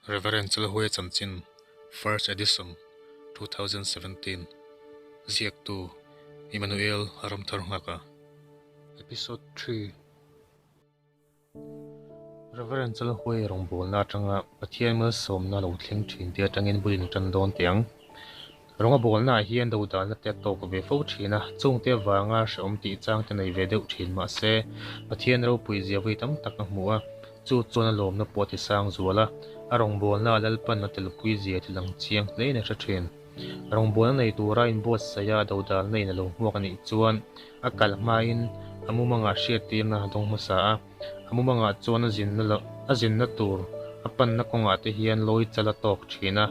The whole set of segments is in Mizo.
Rev. Chalhuai Chanchin, First Edition, 2017, Ziaktu, Emmanuel Ramtharnghaka. Episode 3. Rev. Chalhuai rawngbawlna atanga Pathian malsawmna lo thleng thin te atangin bul in tan dawn teh ang. Rawnga bawlnaah hian dodalna te a tawk ve fo thin a, chungte avanga hrehawm tih chang te nei ve deuh thin mahse Pathian ropui zia vawi tam tak a hmu a, Chu chuan a lawmna pawh a ti sang zual a, a rawngbawlna a Lalpan a telpui zia ti lang chiang hlein a hre thin. Rawngbawlna nei tura inbuatsaih a dodalna in a lo hmuak a nih chuan a kal hmain a mumangah hriattirna a dawng hmasa a, a mumangah chuan a zinna lo a zinna tur a panna kawngah te hian lawi chal a tawk thin a,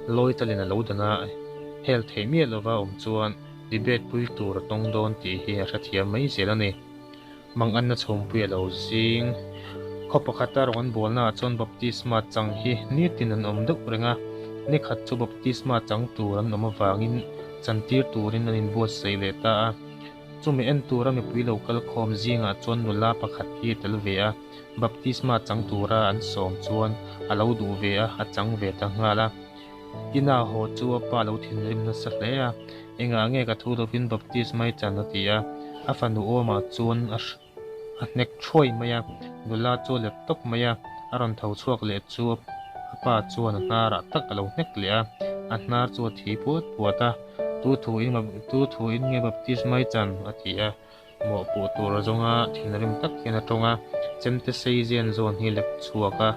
lawi chalin a lo dan a, hel theih miah lova awm chuan debate pui tur a tawng dawn tih hi a hrethiam mai zel a ni. Manganna chhawmpui a lo zing. Khaw pakhata rawn an bawlnaah chuan baptisma chang hi nitin an awm deuh reng a, nikhat chu baptisma chang tur an awm avangin chantir turin an inbuatsaih leh ta a. Chumi en tura mipui lo kal khawm zingah chuan nula pakhat hi a tel ve a, baptisma chang tura an sawm chuan a lo duh ve a, a chang ve ta nghal a. Ina haw chu a pa lo thinrim nasa hle a, Engah nge ka thu lovin baptisma i chan a ti a, a fanu awmah chuan a a hnek thuai mai a, nula chu a let tawp mai a, a rawn tho chhuak leh chu a pa chuan a hnarah tak a lo hnek leh a, a hnar chu a thi puat puat a, Tu thu in tu thu in nge baptisma i chan? a ti a, mawhpuh tur a zawnga thinrim tak hian a tawng a, chemte sei zen zawn hi lek chhuak a,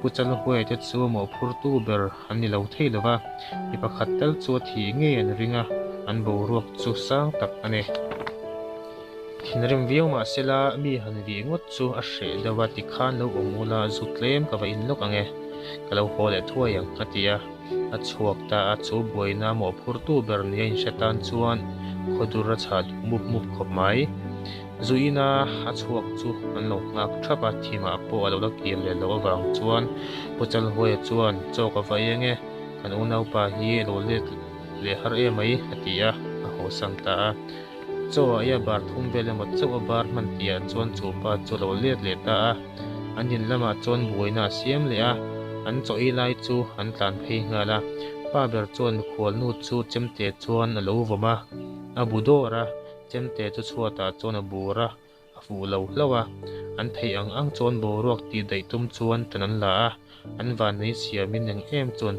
Pu Chalhuai te chu mawhphurtu ber an ni lo thei lo va, mi pakhat tal chu a thih ngei an ring a, an boruak chu sang tak a ni. Thinrim viau mah sela mi han vih ngawt chu a hreh deuh a, tikhan lo awm ula zu tlem ka va in lawk ang e, ka lo haw leh thuai ang a ti a. A chhuak ta a, chu buaina mawhphurtu ber nia inhre tan chuan khawdur a chhah duh mup mup khawp mai. Zuina a chhuak chu an lo nghak thap a, thimah pawh a lo la kir leh loh avang chuan Pu Chalhuaia chuan, Chaw ka va eng e, kan unaupa hi a lo let leh har em mai, a ti a, a hawsan ta a. Chaw ah ia bar thum vel emaw chauh a bar hman tihah chuan chu pa chu a lo let leh ta a. An in lamah chuan buaina a siam leh a, an chaw ei lai chu an tlan phei nghal a. Pa ber chuan mikhualnu chu chemte chuan a lo vawm a, a bu dawr a, chemte chu chhuatah chuan a bur a, a fuh lo hlauh a. An theih ang ang chuan boruak tih daih tum chuan tan an la a, an vannei siamin eng em chuan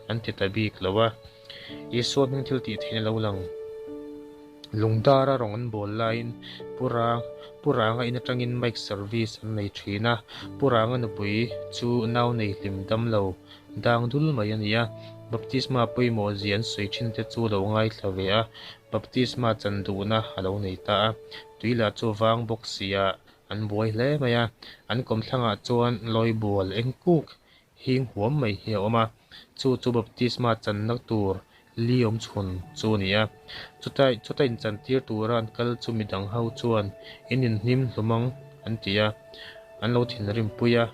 an ti ta bik lo a. Isua hming thil tih theihna lo lang. Lungdara rawng an bawl laiin Pu Rang, Pu Ranga in atangin mic service an nei thin a, Pu Ranga nupui chu nau nei hlim dam lo, dang dul mai a ni a. Baptisma pawimawh zia an sawi thin te chu lo ngaithla ve a, baptisma chan duhna a lo nei ta a. Tui lah chu vang bawk sia an buai hle mai a, an kawmthlangah chuan lawi bual eng kuk Hing huam mai hi a awm a, chu chu baptisma channa tur li awm chhun chu a ni a. Chuta chuta inchantir tura an kal chu midang ho chuan in inhnim hlum ang an ti a, an lo thinrim pui a.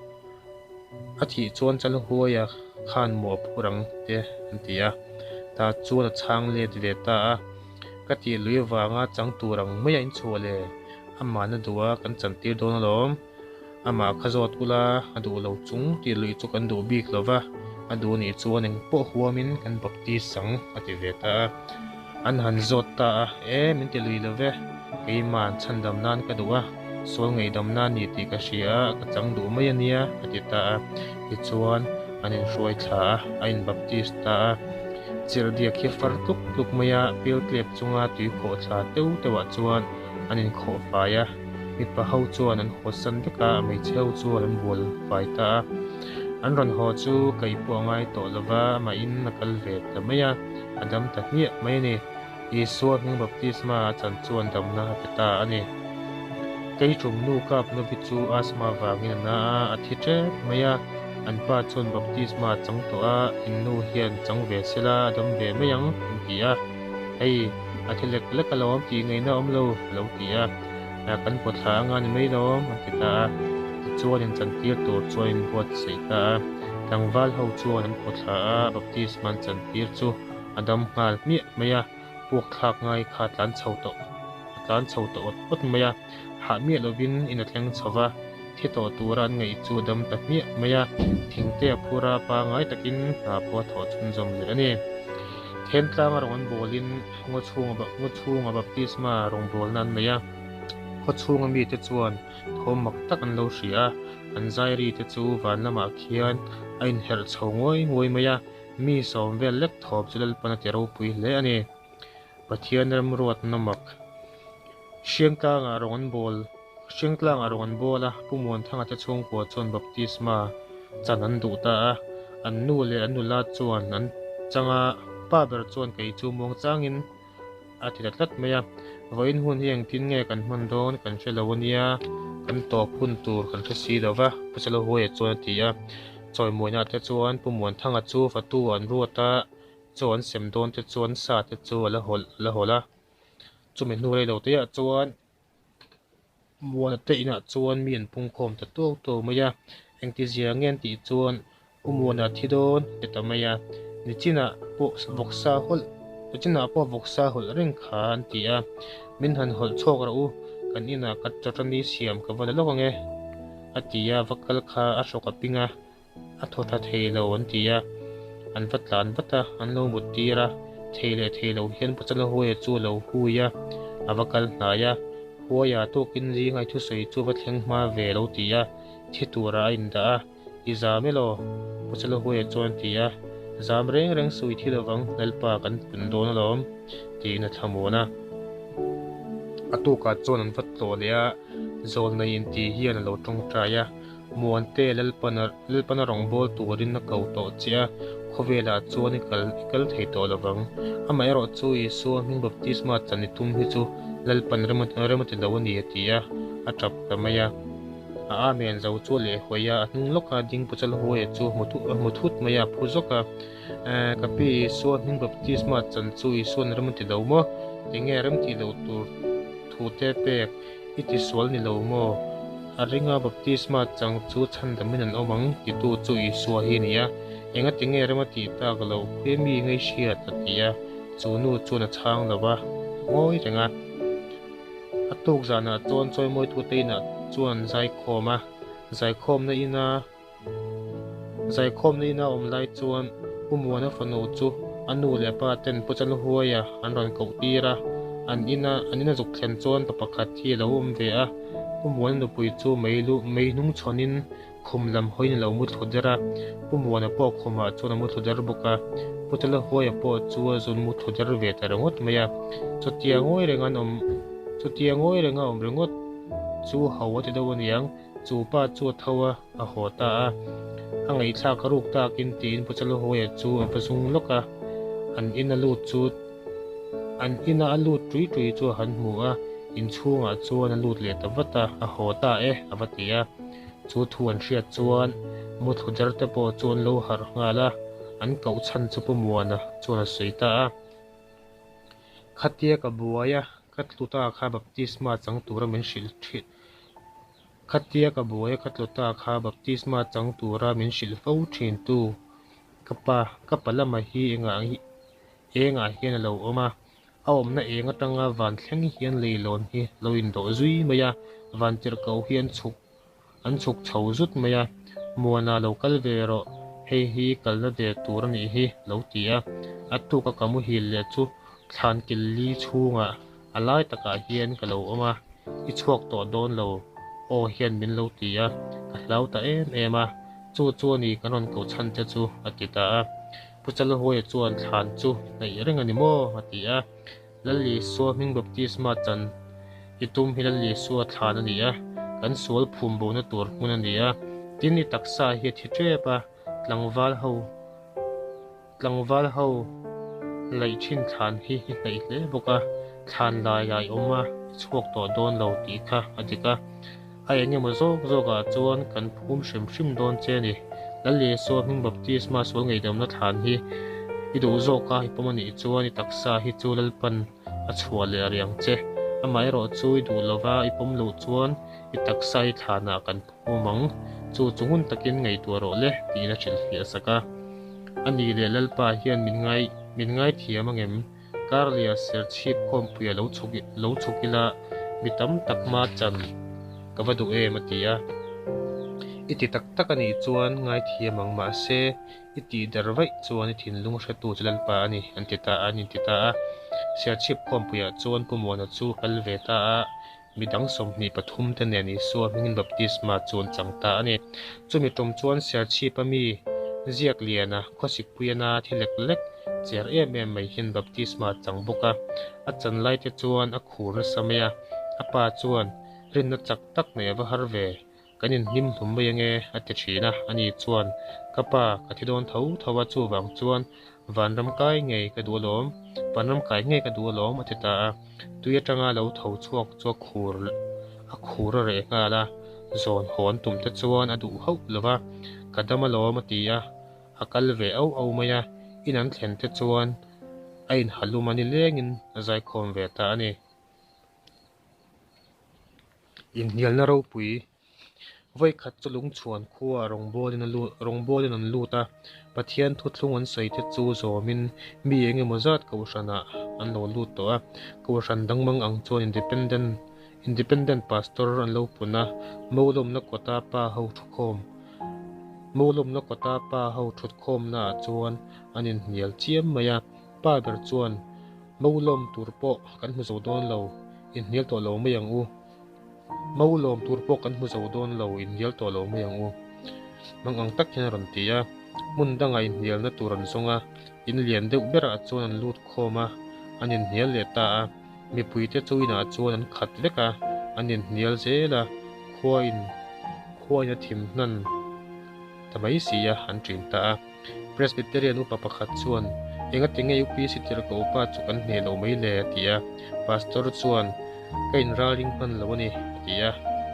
A thih chuan Chalhuaia khan maw a phur ang te an ti a, tah chuan a chhang let ve ta a. Ka tih lui avanga chang tur ang maia inchhuah le, amahna duh a kan chantir dawn alawm. Amah kha zawt ula, a duh lo chung tih luih chu kan duh bik lo va, a duh nih chuan eng pawh huamin kan baptist ang, a ti ve ta a. An han zawt ta a, E, min ti lui lo ve, keimah chhandam nan ka duh a, sual ngaihdam nan ni tih ka hria a, ka chang duh mai a nia, a ti ta a. Tichuan, an inhruai thla a, a inbaptist ta a. Chirhdiak hi far tluk tluk mai a, piltlep chunga tui khawh thla teuh teuhah chuan an inkhawh fai a. Mipa ho chuan an haw san vek a, hmeichhe ho chuan an bual fai ta a. An rawn haw chu kaih pawh a ngai tawh lo va, amahin a kal ve ta mai a, a dam ta hmiah mai a ni. Isua hming baptisma a chan chuan damna a pe ta a ni. Kei tum nu kap novi chu asthma vangin a na a, a thi tep mai a. An pa chuan baptisma a chang tawh a, in nu hian chang ve sela a dam ve mai ang, an ti a. Hei, a thi lek lek alawm tih ngaihna awm lo, a lo ti a. Kan pawt thla anga ni mai lawm, an ti ta a. Tichuan inchantir tur chuan in buatsaih ta a. Tlangval ho chuan an pawt thla a, baptisma an chantir chu a dam nghal hmiah mai a, puak thlak ngai kha a tlan chho tawh awt awt mai a. Hah miah lovin in a thleng chho va. Thi tawh tura an ngaih chu a dam ta hmiah mai a, thingte a phur a, pangai takin hna pawh a thawh chhunzawm leh a ni. Thentlanga rawn an bawlin ngaw chhunga ngaw chhunga baptisma rawngbawlna an nei a, khaw chhunga mite chuan thawm mak tak an lo hria a, an zairi te chu van lamah khian a inherh chho nguai nguai mai a, mi sawm vel lek thawm chu Lalpan a ti ropui hle a ni. Pathian remruatna mak Hriangtlangah rawn an bawl Hriangtlangah rawn an bawl a, Pu Muanthanga te chhungkua chuan baptisma chan an duh ta a, an nu leh an nula chuan an chang a, pa ber chuan kei chu muang changin a ti ta tlat mai a, vawiin hun hi engtin nge kan hman dawn kan hre lo a nia, kan tawp hun tur kan hre si lo va, Pu Chalahuaia chuan a ti a, chawimuaina te chuan Pu Muanthanga chu fatu an ruat a, Chaw an sem dawn te chuan sa te chu a la hawlh a la hawlh a, chumi hnu rei lo te ah chuan muana te inah chuan mi an pung khawm ta tuau tuau mai a, engtizia nge an tih chuan u muana thi dawn ti ta mai a, nichinah pawh vawksa hawlh nichinah pawh vawksa hawlh reng kha an ti a, min han hawlh chhuak rawh u kan inah ka chawṭani siam ka va la lawk ang e a ti a, va kal kha a hrawk a ping a. A thaw tha thei lo an ti a, an va tlan vat a, an lo mut tir a, thei leh thei lo hian Pachalahuaia chu a lo hui a, a va kal hnai a, Huaia tawkin zinga i thusawi chu va thleng hma ve lo ti a, thi tura a indah a, I zam elaw? Pachalahuaia chuan a ti a, Zam reng reng suh i thi lovang, Lalpa kan pun dawn alawm, tiin a thlamuan a. A tukah chuan an va tlawh leh a, Zawlnei inti hian a lo tawngtai a, Muante Lalpana Lalpana rawngbâwl tûrin a ko tawh che a, khawvêlah chuan i kal i kal thei tawh lo vang. Amaherawh chu Isua hming baptisma chan i tum hi chu Lalpan rem rem a ti lo a ni a ti a, a ṭap ta mai a. A amen zo chu a lehhawi a, a hnung lawka ding Puchal Huaia chu a hmu a hmu thut mai a, a phu zawk a. Ka pi Isua hming baptisma chan chu Isua'n rem a ti lo maw? Enge rem tih loh tûr thute pêk? I tisual ni lo maw? A ringa baptisma chang chu chhandamin an awm ang titu chu Isua hi a ni a. Engati nge rem a tih tak loh khuia mi ngei hriat a ti a, chu nu chuan a chhang lo va, a ngawi reng a. A tuk zanah chuan chawimawitute inah chuan zaikhawm a, zaikhawmna ina Zaikhawmna ina awm lai chuan Pu Muana fanu chu a nu leh pa ten Pu Chalhuaia an rawn koh tir a, an ina an ina zuk thlen chuan pa pakhat hi a lo awm ve a, Pu Muana nupui chu mei lu mei hnung chhawnin khum lam hawiin a lo mu thlu der a, Pu Muana pawh khumah chuan a mu thlu der bawk a, Pu Chalhuaia pawh chu a zun mu thlu der ve ta ringawt mai a, chutia ngawi reng an awm chutia ngawi renga awm ringawt chu ho a ti deuh aniang. Chu pa chu a tho a, a haw ta a. A ngaihthlak a ruk takin tiin Pu Chaluhuaia chu a va zung lawk a, an in a lut chu an ina a lut tui tui chu a han hmu a, inchhungah chuan a lut leh ta vat a, a haw ta e a va ti a. Chu thu an hriat chuan muthlu der te pawh chu an lo harh nghal a, an koh chhan chu Pu Muana chuan a sawi ta a. Khatia ka buai a, ka tlu ta kha baptisma chang tura min hrilh thin. Khatia ka buai a, ka tlu ta kha baptisma chang tura min hrilh fo thin tu ka pa, ka pa lama hi engah engah hian a lo awm a, a awmna eng atanga van thleng hian leilawn hi lo indawh zui mai a, vantirhkoh hi an chhuk An chhuk chho zut mai a, Muana lo kal ve rawh, hei hi kalna ve tur a nih hi, lo ti a. A tuka ka muhil leh chu thlan kil li chhungah a lai takah hian ka lo awm a, i chhuak tawh dawn lo aw hian min lo ti a, ka hlau ta em em a, chu chu a ni kan rawn koh chhan che chu, a ti ta a. Pu Chalhuaia chuan thlan chu hnaih reng a ni maw? a ti a. Lal Isua hming baptisma chan i tum hi Lal Isua thlan a ni a, kan sual phum bona tur hmun a ni a. Tin, i taksa hi a thi tep a, tlangval ho tlangval ho laih thin thlan hi i hnaih hle bawk a, thlan lai lai awm a, i chhuak tawh dawn lo tih kha a dik a. A eng emaw zawk zawkah chuan kan phum hrim hrim dawn che a ni. Lal Isua hming baptisma sual ngeihdamna thlan hi i duh zawka i pawm a nih chuan i taksa hi chu Lalpan a chhuah leh riang che. Amaherawh chu i duh lova i pawm loh chuan i taksa hi thlanah kan phum ang. Chu chu ngun takin ngaihtuah rawh le tiin a hrilhfiah sak a. A ni leh Lalpa hian min ngai min ngaithiam angem? Karlia serchhip khawmpuia lo chhuk lo chhuk ila mi tam tak hma chan ka va duh em a ti a. I ti tak tak a nih chuan ngaithiam ang mahse i tih der vaih chuan i thinlung hretu chu Lalpa a ni an ti ta a, an inti ta a. Serchhip khawmpuiah chuan Pu Muana chu a kal ve ta a, midang 23 te nen Isua hmingin baptisma chu an chang ta a ni. Chumi tum chuan Serchhipa mi ziak liana khawsikpui ana thi lek lek cher em em mai hian baptisma a chang bawk a, a chan lai te chuan a khur nasa mai a, a pa chuan rinna chak tak neih a va har ve. Kan inhlim hlum mai ange, a ti thin a. Ani chuan, Ka pa, ka thi dawn tho tho a, chuvang chuan vanram kai ngei ka duh alawm, vanram kai ngei ka duh alawm, a ti ta a. Tui atanga lo tho chhuak chu a khur a khur a reh nghal a, zawn haw an tum te chuan a duh hauh lo va, Ka dam alawm, a ti a, a kal ve auh auh mai a. In an thlen te chuan a inhalum a nilengin a zaikhawm ve ta a ni. Inhnialna ropui vawikhat chu lungchhuan khuaah rawngbawlin an lut a, Pathian thuthlung an sawi te chu zawmin mi eng emaw zat kohhranah an lo lut tawh a, kohhran dang mang ang chuan independent independent pastor an lo pun a, Molawmna kawta pa ho thukhawm Molawmna kawta pa ho thutkhawmnaah chuan an inhnial chiam mai a, pa ber chuan Molawm tur pawh kan hmu zo dawn lo. Inhnial tawh lo mai ang u. Mo lawm tur pawh kan hmu zo dawn lo, inhnial tawh lo mai ang u. Mang ang tak hian a rawn ti a, hmun dangah inhnialna tur an zawng a, in lian deuh berah chuan an lut khawm a, an inhnial leh ta a. Mipuite chu inah chuan an khat vek a, an inhnial zel a, khua in khua in a thim hnan ta mai si a, an ṭin ta a. Presbyterian upa pakhat chuan, Engati nge UPC tirhka upa chu kan hneh lo mai le? a ti a. Pastor chuan, Ka inralring hman lo a ni, a ti a.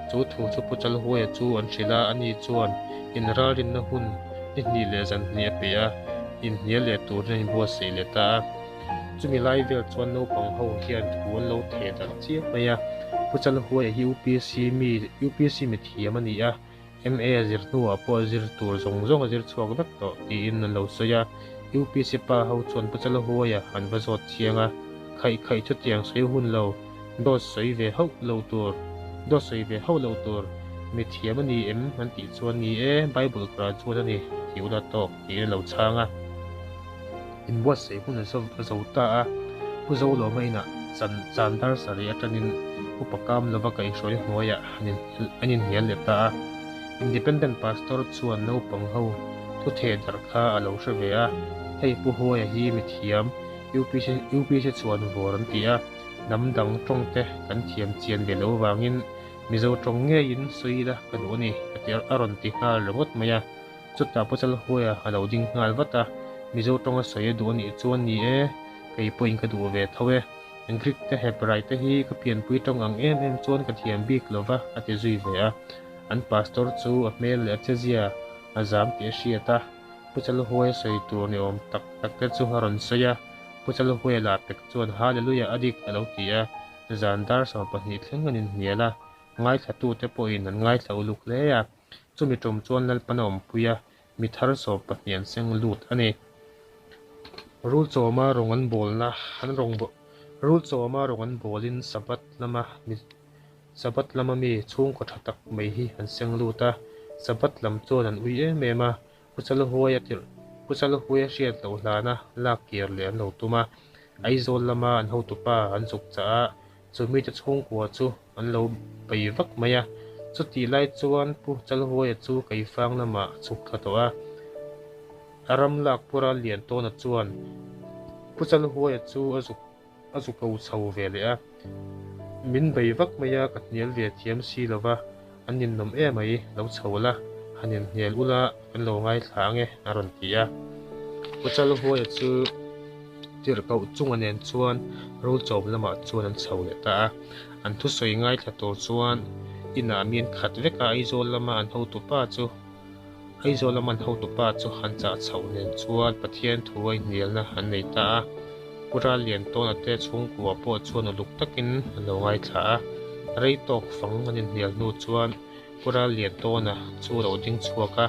Chu thu chu Pu Chalhuaia chu an hrilh a, ani chuan inralrinna hun ni hnih leh zan hnih a pe a, inhnial leh turin a inbuatsaih leh ta a. Chumi lai vel chuan naupang ho hian thu an lo theh darh chiam mai a. Pu Chalhuaia hi UPC mi UPC mithiam a ni a. MA a zir hnuah pawh zir tur zawng zawng a zir chhuak vek tawh tiin an lo sawi a, UPC pa ho chuan Pu Chalhuaia an va zawt chiang a, khaih khaih chutiang sawi hun lo, dawt sawi ve hauh lo tur, dawt sawi ve hauh lo tur, mi thiam a ni em an tih chuan ni e, Bible graduate a ni tih ula tawk tiin a lo chhang a. Inbuatsaih hun a zo ta a, Pu Zolawma inah chan chan dar sarih atangin Upa Kam lova kaihhruai hnuaiah an inhnial leh ta a. Independent Pastor chuan naupang ho thu theh darh kha a lo hre ve a, hei Pu Huaia hi mithiam UPC UPC chuan vawr an ti a, hnam dang tawng te kan thiam chian ve loh avangin Mizo tawng ngeiin sawi ila ka duh a ni a ti a rawn ti nghal ringawt mai a. Chutah Pu Chalhuaia a lo ding nghal vat a, Mizo tawnga sawi a duh a nih chuan ni e, kei pawhin ka duh ve tho e. Greek te Hebrai te hi ka pianpui tawng ang em em chuan ka thiam bik lo va, a ti zui ve a. An pastor chu a hmel leh a chezia a zam tih a hriat a, Pu Chalhuaia sawi tur ni awm tak tak te chu a rawn sawi a. Pu Chalhuaia lah pek chuan Hallelujah a dik a lo ti a, zan dar 12 thleng an inhnial a, ngaithlatute pawhin an ngaithla uluk hle a. Chumi tum chuan Lalpan a awmpui a, mi thar 12 an seng lut a ni. Rul chawma rawng an bawlna an rawng Rul chawma rawng an bawlin Sabbath lama mi Sabbath lama mi chhungkaw tha tak mai hi an seng lut a, Sabbath lam chuan an ui em em a, Pu Chalhuaia tirh Pu Chalhuaia hriat loh hlana lak kir leh an lo tum a, Aizawl lama an hotupa an zuk chah a, Chu mite chhungkua chu an lo bei vak mai a, chutih lai chuan Pu Chalhuaia chu Keifang lamah a chhuk thla tawh a. A ram lak pura Liantawna chuan Pu Chalhuaia chu a zuk a zu ko chho ve leh a, Min bei vak mai a, ka hnial ve thiam si lo va, an ninawm em mai, lo chho la, han inhnial ula kan lo ngaithla ang e, a rawn ti a. Pu Chalhuaia chu tirhkoh chunga nen chuan rulchawm lamah chuan an chho leh ta a. An thusawi ngaithla tur chuan inah mi an khat vek a, Aizawl lama an hotupa chu Aizawl lama an hotupa chu an chah chhoh nen chuan Pathian thu a inhnialna an nei ta a. Pu Ralliantawna te chhungkua pawh chuan uluk takin an lo ngaithla a. Rei tawk fang an inhnial hnu chuan Pu Ralliantawna chu a lo ding chhuak a,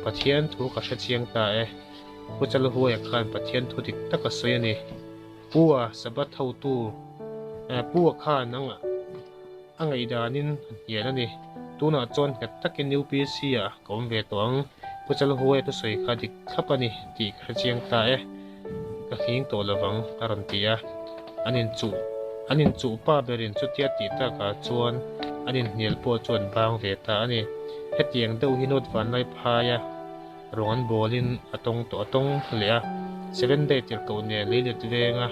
Pathian thu ka hre chiang ta e. Pu Chalhuaia khan Pathian thu dik tak a sawi a ni. Pu a Sabbath hotu Pu a khan a ngaihdanin a hnial a ni. Tunah chuan nghet takin UPC ah ka awm ve tawh ang. Pu Chalhuaia thusawi kha dik thlap a ni tih ka hre chiang ta e. Ka nghing tawh lovang a rawn ti a. An inchuh an inchuh pa berin chutia tih takah chuan an inhnial pawh chu an bang ve ta a ni. Hetiang deuh hi North Vanlaiphaia rawng an bawlin a tawng tawh a tawng leh a. Seven Day tirhkoh nen leilet venga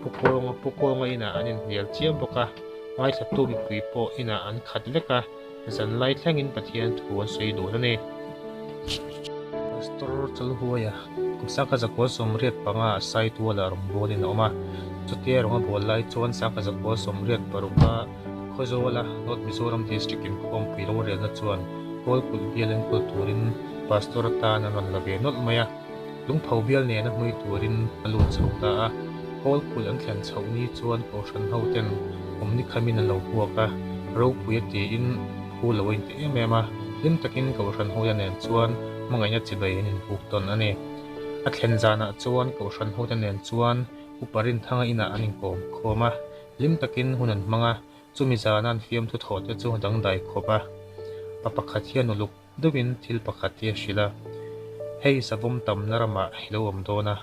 Pu Kawnga Pu Kawnga inah an inhnial chiam bawk a. Ngaithlatu mipui pawh inah an khat vek a. Zanlai thlengin Pathian thu an sawi dun a ni. Pastor Chalhuaia kum sangkhat zakua 85 ah Saituala rawngbawlin a awm a. Chutia rawng a bawl lai chuan sangkhat zakua 86 a Khawzawla North Mizoram District inkhawmpui rorelna chuan Kawlkulh bial enkawl turin Pastor atan an rawn la ve nawlh mai a. Lungpho bial nena hmui turin a lut chho ta a. Kawlkulh an thlen chhoh ni chuan Kohhran hoten awmni khamin an lo huak a, ropui a tiin phu lo a inti em em a, hlim takin Kohhran hote nen chuan hmangaihna chibai an inbuk tawn a ni. A thlen zanah chuan Kohhran hote nen chuan Upa Rinthanga inah an inkawm khawm a, hlim takin hun an hmang a, chumi zana an fiamthu thawh te chu dangdai khawp a. Pa pakhat hian uluk deuhin thil pakhat hi a hrilh a, Hei savawm tamna ramah i lo awm dawn a,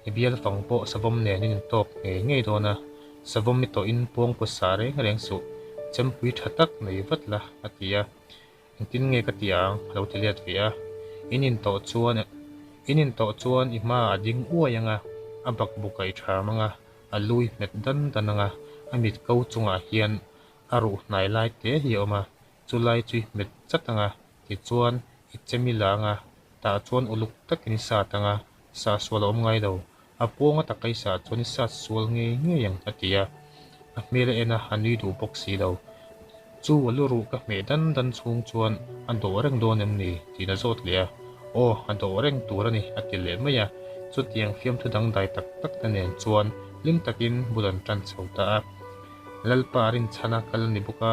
I bial fang pawh savawm nen in intawk ngei ngei dawn a, savawm i tawhin puang pawt sa reng reng suh, chempui tha tak nei vat la, a ti a. Engtin nge ka ti ang? a lo ti let ve a. In intawh chuan in intawh chuan i hma a ding uai ang a, a bakbuk a i ṭham ang a, a lu i hmet dan dan ang a, a mit ko chungah hian a ruh hnai lai te hi a awm a, Chulai chu i hmet chat ang a, tichuan i chemi la ang a, tah chuan uluk takin i sat ang a, sah sual a awm ngai lo. A pawnga taka i sah chuan i sat sual ngei ngei ang, a ti a. A hmel a en a, a nui duh bawk si lo. Chu a lu ruh ka hmeh dan dan chhung chuan a dawh reng dawn em ni? tiin a zawt leh a. Aw, a dawh reng tur a ni, a ti leh mai a. Chutiang fiamthu dangdai tak tak te nen chuan hlim takin bul an tan chho ta a. Lalpa rinchhana kal a ni bawk a.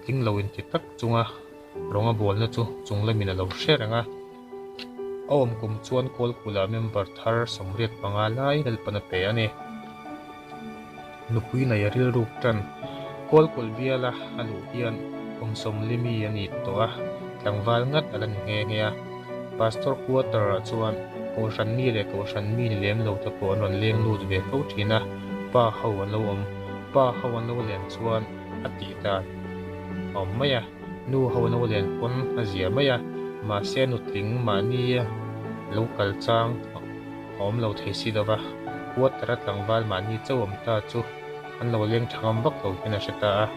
Tling lo inti tak chunga rawng a bawlna chu chung lamin a lo hre reng a. A awm kum chuan Kawlkula member thar 85 lai Lalpan a pe a ni. Nupui nei a rilruk tan. Kawlkul biala a luh hian kum 40 mi a ni tawh a, tlangval ngat a la ni nghe nghe a. Pastor quarter ah chuan Kohhran mi leh Kohhran mi ni lem lo te pawh an rawn leng lut ve fo thin a, pa ho an lo awm. Pa ho an lo len chuan a tih dan a awm mai a, nu ho no len pawn a zia mai a, mahse nutling mahni lo kal chang a awm lo thei si lova, quarter a tlangval mahni chauh awm ta chu an lo leng tha ngam vak lo hian a hre ta a,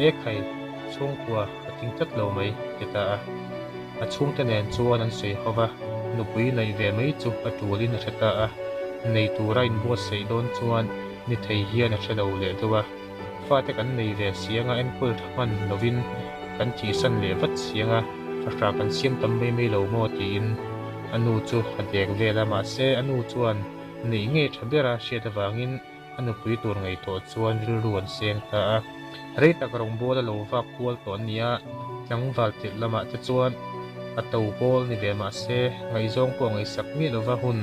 E khai, chhungkua ka ting tlat lo mai ti ta a. A chhungte nen chuan an sawi ho va, nupui neih ve mai chu a tulin a hre ta a, nei tura inbuatsaih dawn chuan ni thei hian a hre lo leh deuh a. Fate kan nei ve siang a, enkawl tha hman lovin kan thihsan leh vat siang a, fahrah kan siam tam mai mai lo maw tiin a nu chu a dek vel a, mahse a nu chuan neih ngei tha bera hriat avangin a nupui tur ngaihtuah chuan rilru an seng ta a. Rei tak rawngbawl a lo vak kual tawh an ni a, tlangval tirh lamah te chuan a to bawl ni ve mahse ngaihzawng pawh ngaihsak miah lova hun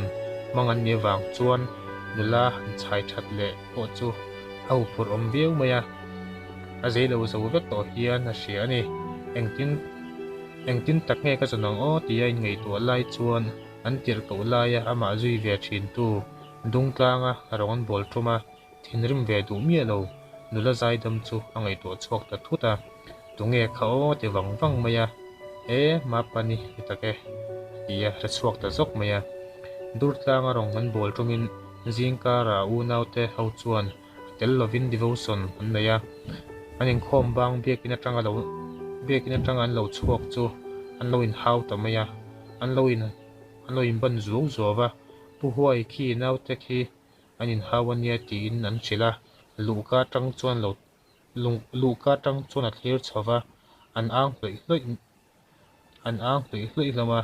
hmang an nih avang chuan nula han chhai that leh pawh chu a huphurh awm viau mai a, a zei lo zo vek tawh hian a hria a ni. Engtin engtin tak nge ka zawn ang aw tia inngaihtuah lai chuan an tirh koh laia amah zui ve thin tu Dungtlanga rawng an bawl tum a, thinrim ve duh miah lo nula zaidam chu a ngaihtuah chhuak ta thut a, tunge kha aw ti vang vang mai a, e Mapani ni tak e ti a hre chhuak ta zawk mai a. Durtlanga rawng an bawl tumin Zingkara unaute ho chuan a tel lovin devotion an nei a, an inkhawm bang biakin atanga lo biakin atanga an lo chhuak chu an lo inhau ta mai a, an lo in an lo inban zuau zuau a, Pu Huai khi naute khi an inhau a nia tiin an hrilh a, luhka atang chuan lo luhka atang chuan a thlir chho va, an ang hlawih hlawih An ang hluih hluih hlawm a,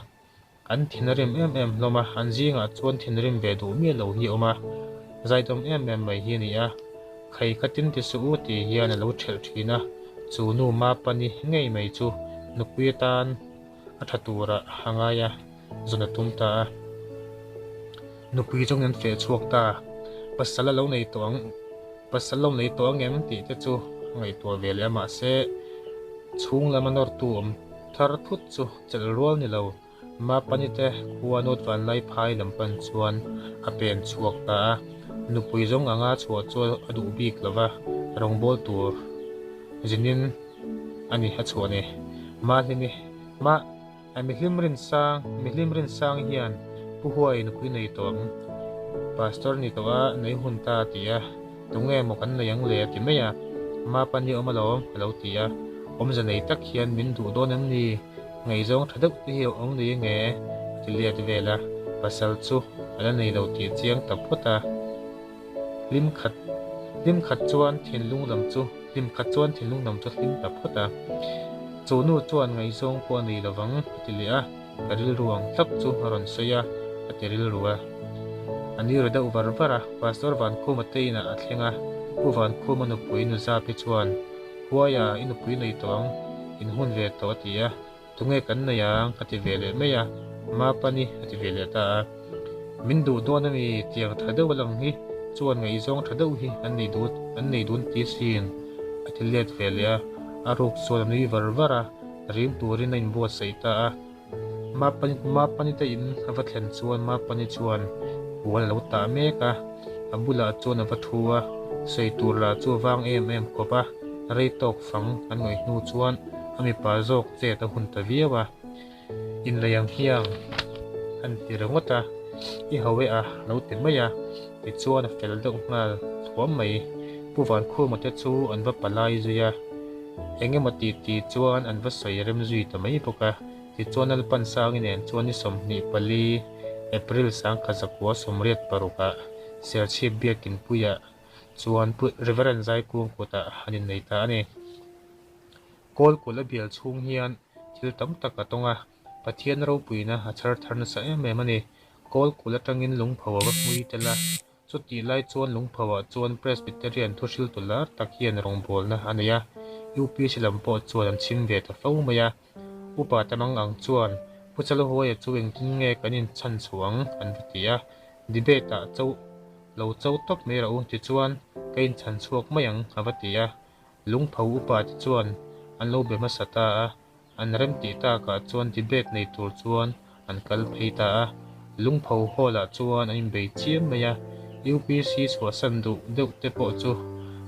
an thinrim em em hlawm a, an zingah chuan thinrim ve duh miah lo hi a awm a, zaidawm em em mai hi a ni a, Khai ka tin ti suh u tih hian a lo thelh thin a, chu nu Mapani ngei mai chu nupui atan a tha turah a ngai a, zawn a tum ta a. Nupui zawng an feh chhuak ta, pasal a lo nei tawh ang, pasal lo nei tawh ang em tih te chu a ngaihtuah ve leh a, mahse. Chhung lama nawrtu awm thar thut chu chelh rual ni lo. Mapani te khua North Vanlaiphai lam pan chuan a pen chhuak ta a, nupui zawng anga chhuah chu a duh bik lo va, rawngbâwl tur zinin a ni a chhuah ni. Mahlimi, Ma, mihlim rinsang, mihlim rinsang hian Pu Huai nupui nei tawh ang, Pastor ni tawh a, nei hun ta a ti a, tunge maw kan nei ang le a ti mai a, Mapani awm alawm a lo ti a, awmze nei tak hian min duh dawn em ni? Ngaihzawng tha deuh te hi a awm nei ange a ti let vel a, pasal chu a la nei lo tih chiang ta phawt a. Hlim khat hlim khat chuan thinlung lam chu hlim khat chuan thinlung lam chu hlim ta phawt a. Chu nu chuan ngaihzawng pawh a nei lovang a ti leh a, ka rilru ang thlap chu a rawn sawi a, a ti rilru a. A ni ru deuh var var a, Pastor Vankhuma te inah a thleng a, Pu Vankhuma nupui nu Zapi chuan, Huaia, i nupui nei tawh ang, in hun ve tawh a ti a, tunge kan nei ang a ti ve leh mai a, Mapani a ti ve leh ta a. Min duh dawn a mi tiang tha deuh a lang hi chuan ngaihzawng tha deuh hi an nei duh an nei dun ti sin a ti let ve leh a, a ruk chuan a nui var var a, rim turin a inbuatsaih ta a. Mapani Mapani te in a va thlen chuan Mapani chuan puan a lo tah mek a, a bulah chuan a va thu a, sawi tur lah chu a vang em em khawp a, rei tawk fang an ngaih hnu chuan a mipa zawk chet a hun ta viau a, inlei ang hiang an ti ringawt a, i ho e a lo ti mai a, tichuan a fel deuh nghal thuam mai. Pu Vankhuma te chu an va palai zui a. Engemaw ti ti chuan an va sawi rem zui ta mai bawk a, tichuan Lalpansangi nen chuan ni 24 April 1986 ah Serchhip Biakinpuiah chuan Pu Reverend Zaikung kutah an innei ta a ni. Kawlkulh a bial chhung hian thil tam tak a tawng a, Pathian ropuina a chhar thar nasa em em a ni. Kawlkulh atangin lungpho a va hmui tel a, Chutih lai chuan Lungphoah chuan Presbyterian thuhriltu lar tak hian rawngbawlna a nei a, UPC lam pawh chuan an chhim ve ta fo mai a. Upa Tamang ang chuan, Pu Chalhuaia chu engtin nge kan inchhan chhuah ang? an va ti a. Debate ah cho lo cho tawp mai rawh u, tichuan ka inchhan chhuak mai ang, a va ti a. Lungpho upa te chuan an lo be hmasa ta a. An remtih takah chuan debate nei tur chuan an kal phei ta a, Lungpho Hall ah chuan an inbei chiam mai a, UPC chhuahsan duh deuh te pawh chu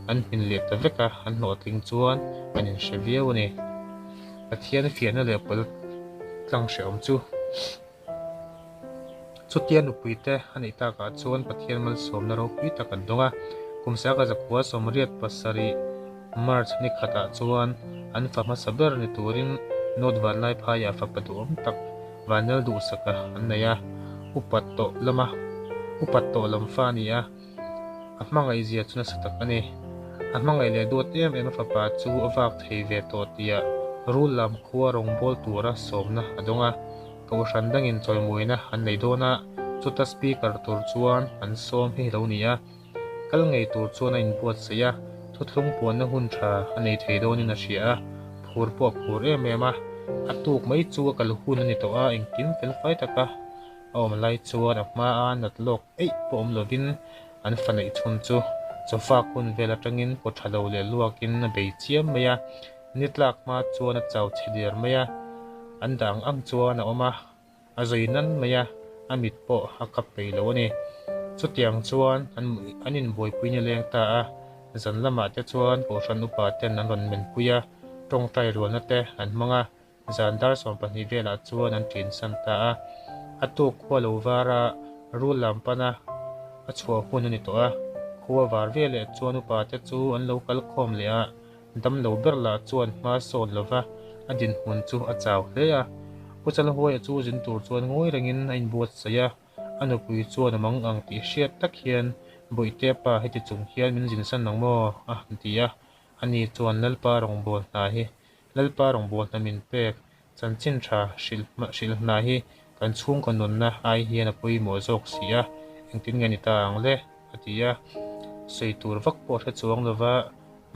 an hmin leh ta vek a, an hlawhtling chuan an inhre viau a ni. Pathian fiahna leh pawl tlang hrehawm chu. Chutia nupuite a neih takah chuan Pathian malsawmna ropui tak an dawng a, kum saka zakhua 87 March ni khatah chuan an fa hmasa ber ni turin North Vanlaiphaiah fapa duhawm tak Vanlal Duhsaka an nei a, upat tawh lama upat tawh lam fa a ni a, a hmangaihzia chu nasa tak a ni. A hmangaih leh duat em em a fapa chu a vak thei ve tawh tihah rul lam khua rawngbâwl tura sawmna a dawng a. Kohhran dangin chawimawina an nei dawn a, chuta speaker tur chuan an sawm hi lo ni a. Kal ngei tur chuan a inbuatsaih a, thuthlung puanna hun tha a nei thei dawnin a hria a, phur pawh a phur em em a. A tuk mai chu a kal hun a ni tawh a, engkim felfai taka a awm lai chuan a hmaa nat lawk eih pawh awm lovin an fa neih chhun chu chawfak hun vel atangin kaw tha lo leh luakin a bei chiam mai a. Ni tlak hma chuan a chau chhe der mai a, an dah ang ang chuan a awm a, a zui nan mai a, a mit pawh a kap peih lo a ni. Chutiang chuan an an inbuaipui ni leng ta a, zan lamah te chuan Kohhran upa ten an rawn menpui a, tawngtai rualna te an hmang a, zan dar 12 velah chuan an ṭin san ta a. A tuk khua lo var a, rul lam pana a chhuah hun a ni tawh a, khua var veleh chuan upa te chu an lo kal khawm leh a, Damlo ber lah chuan hma sawn lova a dinhmun chu a chau hle a. Pu Chalhuaia chu zin tur chuan ngawi rengin a inbuatsaih a, a nupui chuan a mang ang tih hriat tak hian, Bawihte pa heti chung hian min zinsan ang maw? a han ti a. Ani chuan Lalpa rawngbâwl hna hi Lalpa rawngbâwl hna min pek chanchin tha hrilh hna hi kan chhungkaw nunna ai hian a pawimawh zawk si a, engtin nge ni ta ang le? a ti a. Sawi tur vak pawh a hre chuang lo va,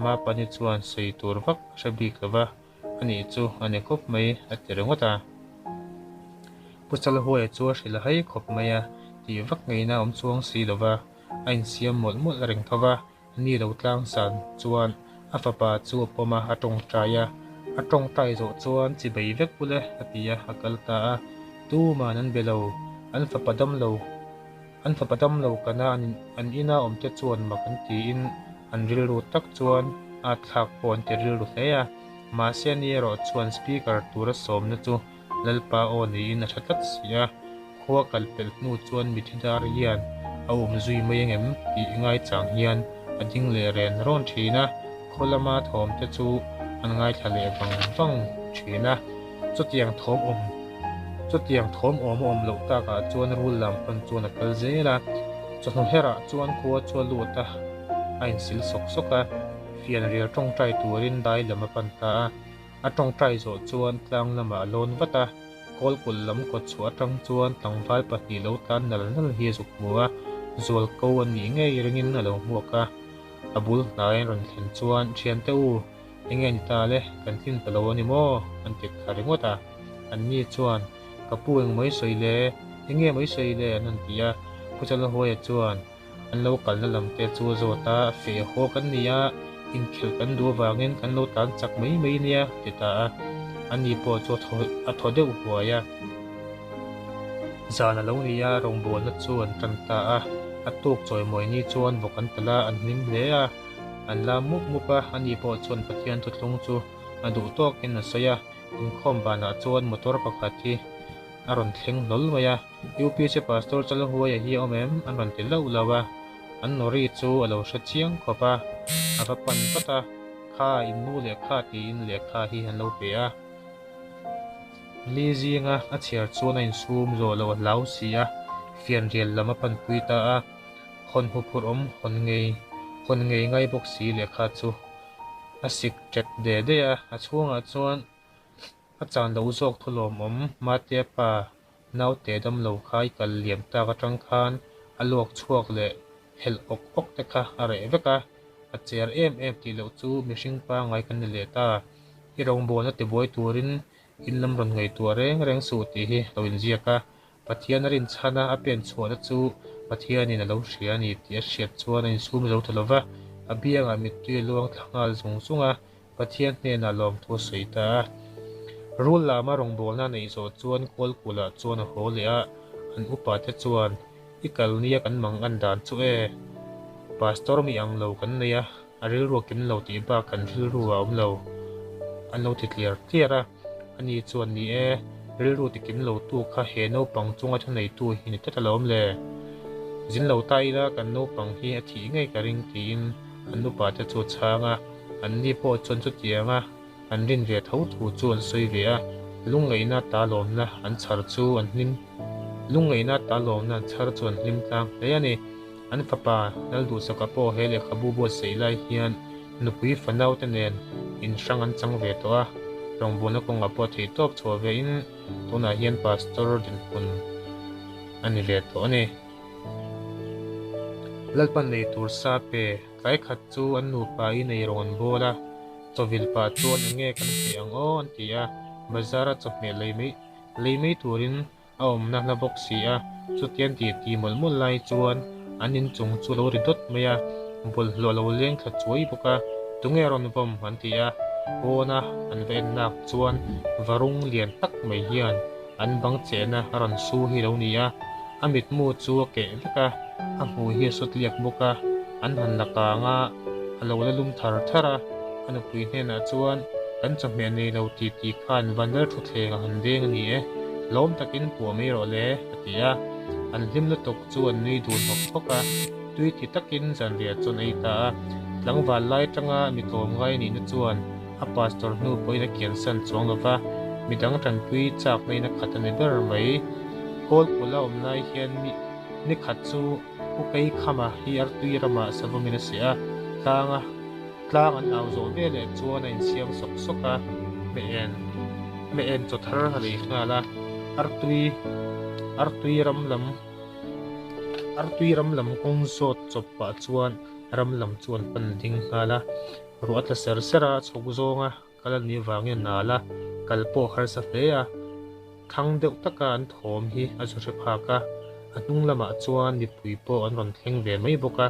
Mapani chuan sawi tur vak a hre bik lo va, a nih chu a ni khawp mai a ti ringawt a. Pu Chalhuaia chu a hrilh hai khawp mai a, tih vak ngeina a awm chuang si lo va, a insiam mawlh mawlh reng tho va. Ni lo tlang san chuan a fapa chu a pawm a, a tawngtai a. A tawngtai zawh chuan chibei vek ule a ti a, a kal ta a. Tuman an be lo, an fapa damlo an fapa damlo kana an ina awmte chuan mak an tiin an rilru tak chuan a thlak pawh an ti rilru hle a. Mahse ani erawh chuan speaker tura sawmna chu Lalpa aw niin a tha tlat si a, khua kal pelh hnu chuan mithi dar hian a awm zui mai angem tih ngaichang hian a ding leh ren rawn thin a, khaw lama thawm te chu an ngaithla leh vang vang thin a. Chutiang thawm awm chutiang thawm awm a awm loh takah chuan rul lam pan chuan a kal zel a, chawhnu herah chuan khua chu a lut a, a insil sawk sawk a, fianrial tawngtai turin dai lam a pan ta a. A tawngtai zawh chuan tlang lamah a lawn vat a, Kawlkulh lam kawt chhuah atang chuan tlangval pahnih lo tlan nal nal hi a zuk hmu a, zualko a nih ngei ringin a lo hmuak a. A bul hnai an rawn thlen chuan, Thiante u, enge ni ta le, kan tlin ta lo a ni maw? an ti thla ringawt a. Anni chuan, Ka pu eng mai sawi le, enge mai sawi le? an rawn ti a. Pu Chalhuaia chuan, An lo kalna lam te chu a zawt a, feh haw kan ni a, inkhelh kan duh avangin kan lo tlan chak mai mai nia ti ta a, ani pawh chu a thaw deuh huai a. Zan a lo ni a, rawngbawlna chu an tan ta a, a tuk chawimawi ni chuan vawk an talh a, an hlim hle a, an la mup mup a, ani pawh chuan Pathian thuthlung chu a duh tawkin a sawi a, inkhawm banah chuan motor pakhat hi a rawn thleng hlawl mai a. UPC Pastor Chalhuaia hi a awm em? An rawn ti lauh lauh a, an lorry chu a lo hre chiang khawp a, a va pan vat a, Kha, in nu lehkha tiin lehkha hi an lo pe a. Li zinga a chhiar chuan a insum zawh loh a hlau si a, fianrial lam a panpui ta a, hawn huphurh awm hawn ngei hawn ngei ngai bawk si lehkha chu a sik ṭek de de a, a chhungah chuan A chan lo zawk thu lawmawm Matea pa naute damlo kha i kal liam tak atang khan a luak chhuak leh helh awk awk te kha a reh vek a, a cher em em tih loh chu mihring pangngai kan ni leh ta. I rawngbawlna tibuai turin in lam rawn ngaihtuah reng reng suh tih hi lo inziak a, Pathian a rinchhana a pen chhuahna chu Pathianin a lo hria a ni tih a hriat chuan a insum zo ta lo va, a biangah mittui a luang thla nghal zung zung a, Pathian hnenah lawmthu a sawi ta a. Rul lama rawngbawlna a neih zawh chuan Kawlkulah chuan a haw leh a, an upate chuan, I kal nia kan mang an dan chu e. Pastor mi ang lo kan nei a, a rilru a kim lo tih bak kan rilru a awm lo, an lo ti tliar tliar a. Ani chuan, Ni e, rilru ti kim lo tu kha he naupang chunga thuneitu hi ni tlat alawm le. Zin lo ta ila kan naupang hi a thih ngei ka ring tiin an upate chu a chhang a. Anni pawh chuan chutianga an rin ve tho thu chu an sawi ve a, lungngaihna ta lawmna an chhar chu an hlim lungngaihna ta lawmna an chhar chu an hlim tlang hle a ni. An fapa Lalduhsaka pawh he lehkhabu buatsaih lai hian nupui fanaute nen inhrang an chang ve tawh a, rawngbawlna kawngah pawh theihtawp chhuah ve in tunah hian Pastor dinhmun a ni ve tawh a ni. Lalpan nei tur sa pe. Tlai khat chu an nupa in ei rawn an bawl a, chawvil pah chuan eng nge kan hmeh ang aw an ti a, bazar a chawhmeh lei mai lei mai turin a awmna hla bawk si a, chutiang tih ti mawlh mawlh lai chuan an inchung chu a lo ri dawt mai a, bawlhhlawh a lo leng thla chuai bawk a, tunge rawn vawm an ti a, pawna an va en nak chuan varung lian tak mai hian an bang chehna a rawn su hi a lo ni a, a mitmu chu a keh vek a, a hmui hi a sawt liak bawk a, an han la kang a, a lo la lum thar thar a, a nupui hnenah chuan, Kan chawhmeh nei lo ti ti khan Vanlal thutthleng a han deng a ni e, lawm takin puah mai rawh le, a ti a. An hlim lutuk chu an nui dun hawk hawk a, tui ti takin zanriah chuan a ei ta a. Tlangval lai atanga mi tlawmngai a nihna chuan a pastor hnu pawhin a kiansan chuang lo va, midang tanpui chakna in a khat a ni ber mai. Kawlpula awm lai hian mi ni khat chu Pu Kei Khama hi Artui ramah savawmin a seh a, tlanga tlang an au zawh veleh chuan a insiam sawk sawk a, hmeh en hmeh en chaw thar a lei nghal a, Artui Artui ram lam Artui ram lam kawng zawt chawp pah chuan ram lam chu an pan ding nghal a, ruah a tla ser ser a, chhawk zawnga kal a nih avangin a nal a, kal pawh a harsa hle a. Thlang deuh taka an thawm hi a zu hre phak a, a hnung lamah chuan mipui pawh an rawn thleng ve mai bawk a.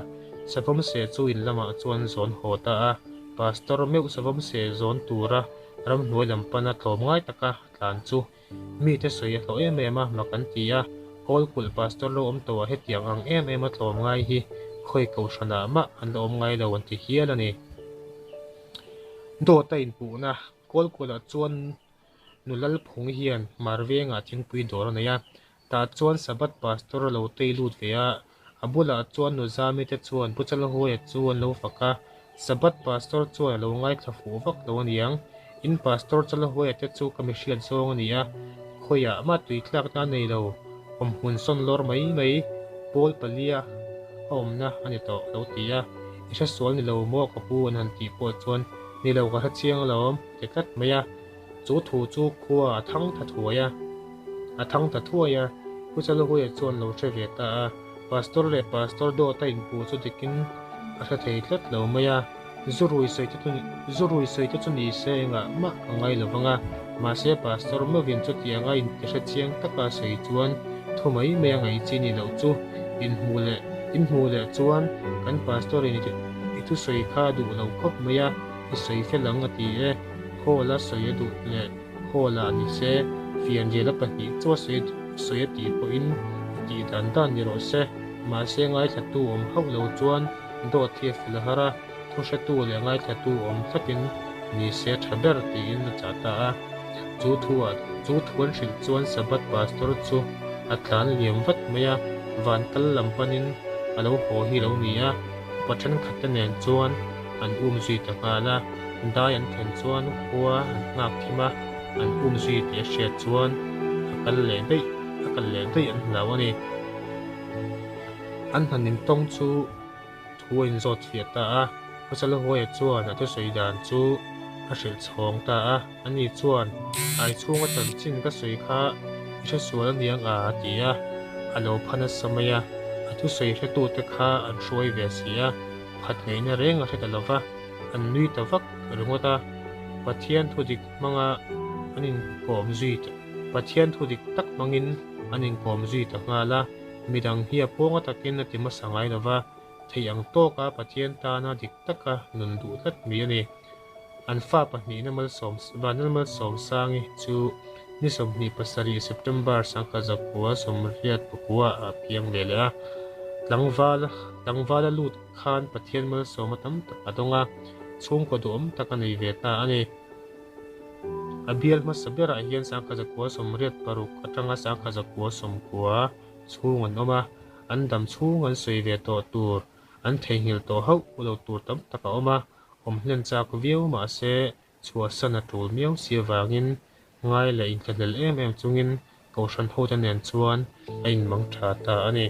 Savawm seh chu in lamah chuan zawn haw ta a, Pastor meuh savawm seh zawn tura Ramhnuai lam pana tlawmngai taka a tlan chu mite sawi a hlawh em em a, mak an ti a. Kawlkulh Pastor lo awm tawhah hetiang ang em em a tlawmngai hi khawi kohhranah mah an la awm ngai lo an ti hial a ni. Dawt a inpuhna Kawlkulhah chuan Nu Lalphung hian Marvengah thingpui dawr a nei a, tah chuan Sabbath Pastor a lo tei lut ve a, a bulah chuan Nu Zami te chuan Pu Chalhuaia chu an lo fak a, Sabbath Pastor chuan a lo ngaithla fuh vak lo aniang, In Pastor Chalhuaia te chu ka mi hriat zawng a ni a, khawiah mah tui tlakna a nei lo, awmhmun sawn lawr mai mai, pawl palia a awmna a ni tawh a lo ti a, I hresual ni lo maw ka pu an han tih pawh chuan ni lo ka hre chiang alawm a ti tlat mai a. Chu thu chu khua a thang tha thuai a, a thang ta thuai a, Pu Chalhuia chuan lo hre ve ta a, Pastor leh Pastor dawt a inpuh chu dikin a hre thei tlat lo mai a, zu rui sawi te chu zu rui sawi te chu ni se engah mah a ngai lo vang a, mahse Pastor meuhin chutianga intihre chiang taka sawi chuan thu mai mai a ngaih chi ni loh chu inhmuh leh inhmuh leh chuan kan Pastor in i thusawi kha a duh lo khawp mai a, i sawi fel ang a ti e. Hall a sawi a duh leh hall ah ni se, fianrial a pahnih chu a sawi sawi a tih pawhin a tih dan dan ni rawh se. Mahse ngaithlatu awm hauh lo chuan dawt hi a fel har a, thuhretu leh ngaithlatu awm thlatin ni se tha ber tiin a chah ta a. Chu thu ah chu thu an hrilh chuan Sabbath pastor chu a tlan liam vat mai a, van kal lam panin a lo haw hi lo ni a, upa thenkhat te nen chuan an um zui ta nghal a. Dai an thlen chuan khua an nghak thim a, an um zui tih a hriat chuan a kal leh daih, a kal leh daih an hlau a ni. An han intawng chu thu a inzawt fiah ta a, Khawchalhuaia chuan a thusawi dan chu a hrilh chhawng ta a, ani chuan, Ai chhunga chanchin ka sawi kha i hresual aniang a a ti a, a lo pha nasa mai a, a thusawi hretute kha an hruai ve si a, phat ngaihna reng a hre ta lo va. An nui ta vak ringawt a, Pathian thu dik hmanga an inkawm zui ta Pathian thu dik tak hmangin an inkawm zui ta nghal a, midang hi a pawnga takin a ti hmasa ngai lo va, theih ang tawka Pathian tana dik taka nun duh tlat mi a ni. An fa pahnihna malsawm Vanlal Malsawmsangi chu ni 27 September 1989 ah a piang ve leh a, tlangval tlangvala lut khan Pathian malsawma tam tak a dawng a, chhungkaw duhawm tak a nei ve ta a ni. A bial hmasa berah hian 1986 atanga 1990 chhung an awm a, an dam chhung an sawi ve tawh tur, an theihnghilh tawh hauh lo tur tam tak a awm a, awm hlen chak viau mahse chhuahsan a tul miau si avangin ngai leh inthlahlel em em chungin Kohhran hote nen chuan a inmang tha ta a ni.